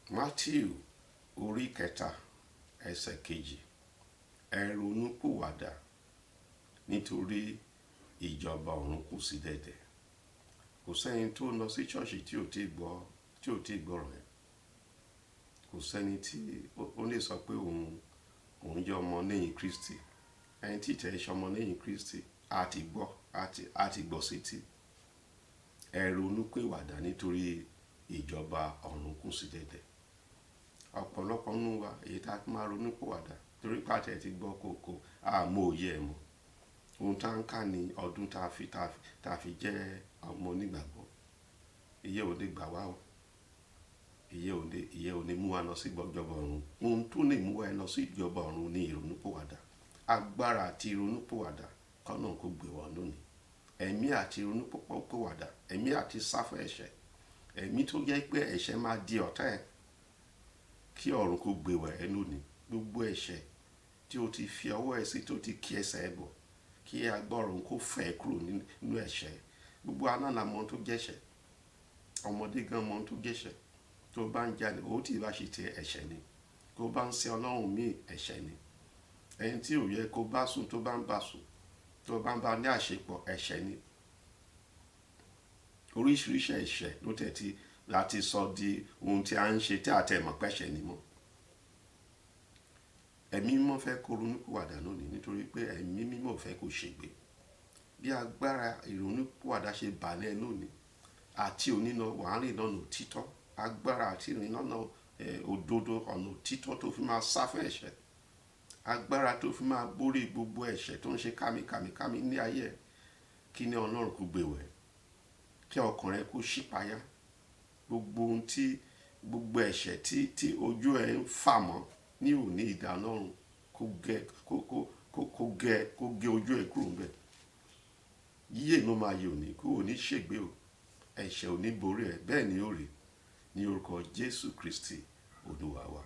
Matthew orí 3 ẹsẹ̀ 2. Ẹ ronúpìwàdà nítorí ìjọba ọ̀run kù sí dẹ̀dẹ̀. Kò sẹ́ni tó ń lọ sí ṣọ́ọ̀ṣì tí ò tí gbọ́, tí ò tí gbọ́rọ̀ yẹn. Kò sẹ́ni tí ó lè sọ pé òun jẹ́ ọmọ lẹ́yìn Kristi. Ẹni tí tẹ̀ ṣe ọmọ lẹ́yìn Kristi, a ti gbọ́, a ti gbọ́ sí ti. Ẹ ronúpìwàdà nítorí ìjọba ọ̀run kù sí dẹ̀dẹ̀. Ọ̀pọ̀lọpọ̀ nínú wa, èyí tí a fi máa ronúpìwàdà torí pé a tẹ̀ ti gbọ́ kókó, a mọ òye ẹ̀ mọ̀. Ohun tá ń kà ní ọdún tá fi jẹ́ ọmọ onígbàgbọ́. Ìyẹn ò lè gbà wá o. Ìyẹn ò lè mú wa lọ sí ìjọba ọ̀run. Ohun tó lè mú wa lọ sí ìjọba ọ̀run ni ìrònúpìwàdà. Agbára àti ìrònúpìwàdà kọ́lọ́run kó gbé wa lónìí. Ẹ̀mí àti ìrònúpìwàdà, ẹ̀mí àti sá fún ẹ̀ṣẹ̀, ẹ̀mí tó jẹ́ pé ẹ̀ṣẹ̀ máa di ọ̀tá ẹ̀, kí ọ̀run kó gbé wa ẹ lónìí. Gbogbo ẹ̀ṣẹ̀ tí o ti fi ọwọ́ ẹ sí, tó ti kí ẹsẹ̀ ẹ bọ̀, kí agbára ọ̀run kó fẹ́ ẹ kúrò nínú ẹ̀ṣẹ̀. Gbogbo wa náà la mọ ohun tó jẹ́ ẹ̀ṣẹ̀. Ọmọdé gan mọ ohun tó jẹ́ ẹ̀ṣẹ̀. Tó bá ń jalè, ó tí ì bá ṣe tiẹ̀, ẹ̀ṣẹ̀ ni. Tó bá ń sin Ọlọ́run míì, ẹ̀ṣẹ̀ ni. Ẹni tí ò yẹ kó bá sùn, tó bá ń bá sùn, tó bá ń bá ní àṣepọ̀, ẹ̀ṣẹ̀ ni. Oríṣiríṣi ẹ̀ṣẹ̀ ló tẹ̀ tí láti sọ di ohun tí a ń ṣe tí a tẹ̀ mọ̀ pé ẹ̀ṣẹ̀ ni mọ́. Ẹ̀mí mímọ́ fẹ́ kó ronúpìwàdà lónìí nítorí pé ẹ̀mí mímọ́ ò fẹ́ kó ṣègbé. Bí agbára ìrònúpìwàdà ṣe bà lé ẹ lónìí àti òní lọ, wà á rìn lọ́nà òtítọ́. Agbára àti ìrìn lọ́nà òdodo, ọ̀nà òtítọ́ tó fi máa sá fún ẹ̀ṣẹ̀. Agbára tó fi máa borí gbogbo ẹ̀ṣẹ̀ tó ń ṣe kàmìkàmìkàmì ní ayé ẹ. Kí ni Ọlọ́run kó gbé wẹ̀? Kí ọkàn rẹ kó ṣípayá. Gbogbo ohun tí, gbogbo ẹ̀ṣẹ̀ tí ojú ẹ ń fà mọ́ ní òní, idà Ọlọ́run kó gé, kó, kó, kó, kó gé, kó gé ojú ẹ kúrò níbẹ̀. Yíyè ló máa yè òní, kó ò ní ṣègbé o. Ẹ̀ṣẹ̀ ò ní borí ẹ, bẹ́ẹ̀ ni ó rí. Ní orúkọ Jésù Kristi, Olúwa wa.